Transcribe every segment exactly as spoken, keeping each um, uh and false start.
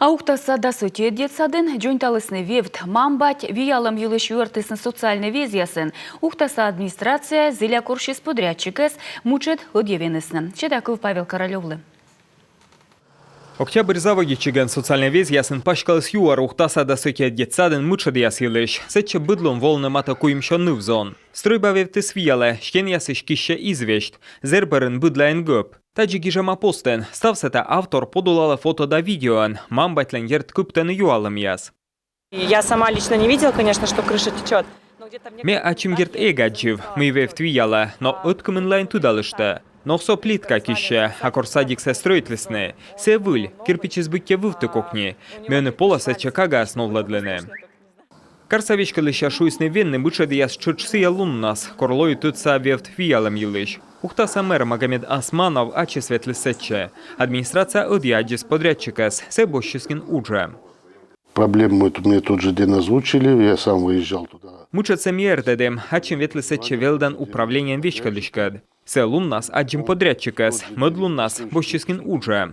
А Ухтаса дас ӧтиӧд детсадын дзоньталісны вевт. Мам-бать виялӧм йылысь юӧртісны социальнӧй везъясын. Ухтаса администрация зіля корсис подрядчикӧс мытшӧд ӧдйӧ венісны. Сета кыв Павел Королёвлы. Октябрь заводитчигӧн социальнӧй везъясын паськаліс юӧр Ухтаса дас ӧтиӧд детсадын мытшӧдъяс йылысь. Сэтчӧ быд лун волӧны матӧ куимсё ныв-зон. Стрӧйба вевтыс виялӧ, стенъясысь киссьӧ известь, зэр бӧрын быдлаын гӧп. Тадзи гижӧма постӧн. Став сэтӧс автор подулалӧ фото да видеоӧн. Мам-батьлӧн, дерт, кыптӧны юалӧмъяс. Я сама лично не видела, конечно, что крыша течет. Ме ачым, дерт, эг аддзыв, мый вевт виялӧ, но ӧткымынлаын тыдалышта. Но со плитка киссьӧ, а кор садиксӧ стрӧитлісны, сійӧ выль, кирпичыс быттьӧ вывті кокни. Ме ӧні пола сэтчӧ кагаӧс новлӧдлыны. Карса веськӧдлысьяс шуисны венны мытшӧдъяс тшӧтш сійӧ луннас, кор лои тӧдса вевт виялӧм йылысь. Ухтаса мэр Магомед Османов ачыс ветліс сэтчӧ. Администрация ӧдйӧ аддзис подрядчикӧс, сійӧ босьтчис нин уджӧ. Проблему эту мне тот же день озвучили, я сам выезжал туда. Мытшӧдсӧ ми ӧтиӧдім, ачым ветлі сэтчӧ велӧдан управлениеӧн веськӧдлыськӧд. Сійӧ луннас аддзим подрядчикӧс, мӧд луннас босьтчис нин уджӧ.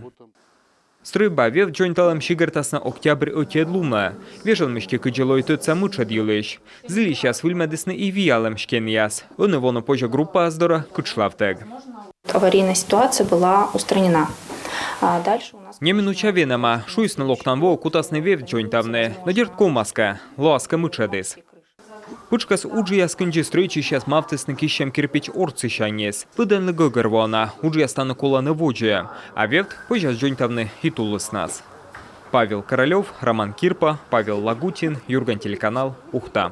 Стрӧйба вевт дзоньталӧм сигӧртасны октябрь ӧтиӧд лунӧ. Вежон мысти кыдзи лои тӧдса мытшӧд йылысь. Зільысьяс выльмӧдісны и виялӧм стенъяс. Ӧні воны позьӧ группаяс дорӧ кытшлавтӧг. Аварийная ситуация была устранена. А дальше у нас... Неминуча венӧма, шуисны, локтан воӧ кутасны вевт дзоньтавны. Но, дерт, ковмас кӧ, лоас кӧ мытшӧдыс. Пытшкӧс уджъяс кындзи стрӧитчысьяс мавтісны киссьӧм кирпич ортсысяньыс. Быдӧнлы гӧгӧрвоана, уджъяс тані колӧны водзӧ. А вевт позяс дзоньтавны и тулыснас. Павел Королёв, Роман Кирпа, Павел Лагутин, «Юрган» телеканал, Ухта.